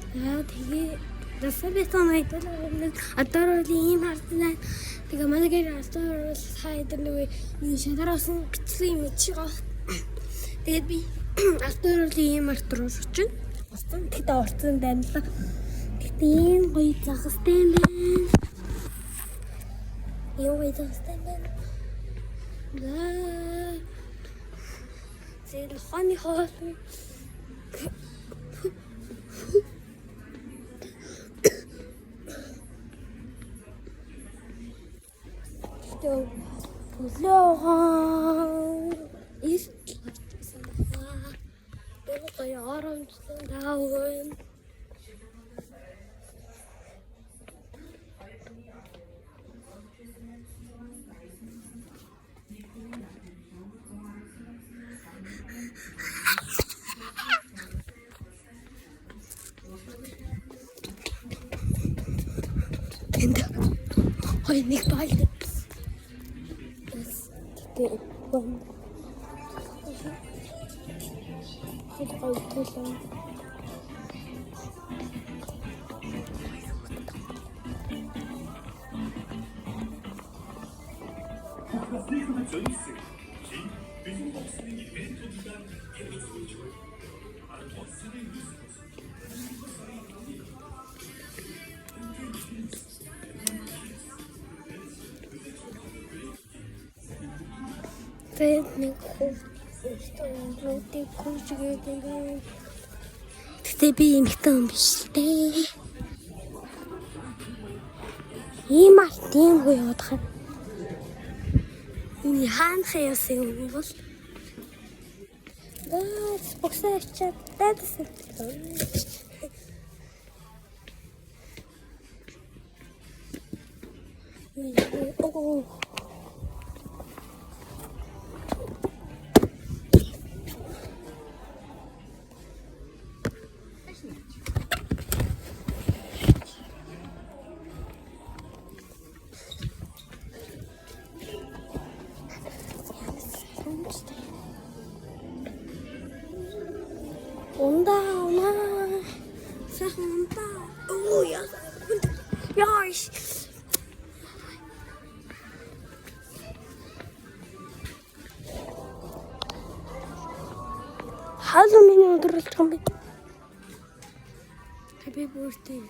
За тэгээ засабисан айтал одоо бол ийм хардсан. Тэгээ манай гэр одоо бол та хэд нэг шадараас бичлэг юм чи гоо. Тэгээд би алтан бол ийм арт руу шүчин. Орсон. Тэгтээ орсон байна л. Тэгтээ ийм гоё загастай юм байна. Ийм гоё загастай юм байна. За. Зэл ханы хоол. Тэгээ бүлээгэн эрт гарчсан байна. Тэр гоё оромжлон таавын. Тэнд гоё нэг туалет. Тэгтээ бом. Тэр гоё төлөө. Тэгээд нэг хүүхдүүдийг күжгээд ингээд. Тэгтээ би эмэгтэй хүн биш л дээ. Ийм алт ийм хөө яваад хаа. Энэ хаанах яасан юм бол. Даа боксаа ачаад дайдсан. Оо. Ундаа унаа. Сайхан ундаа. Оо яа. Яа. Хаалуу миний өдөр болж байгаа юм бэ? Happy birthday.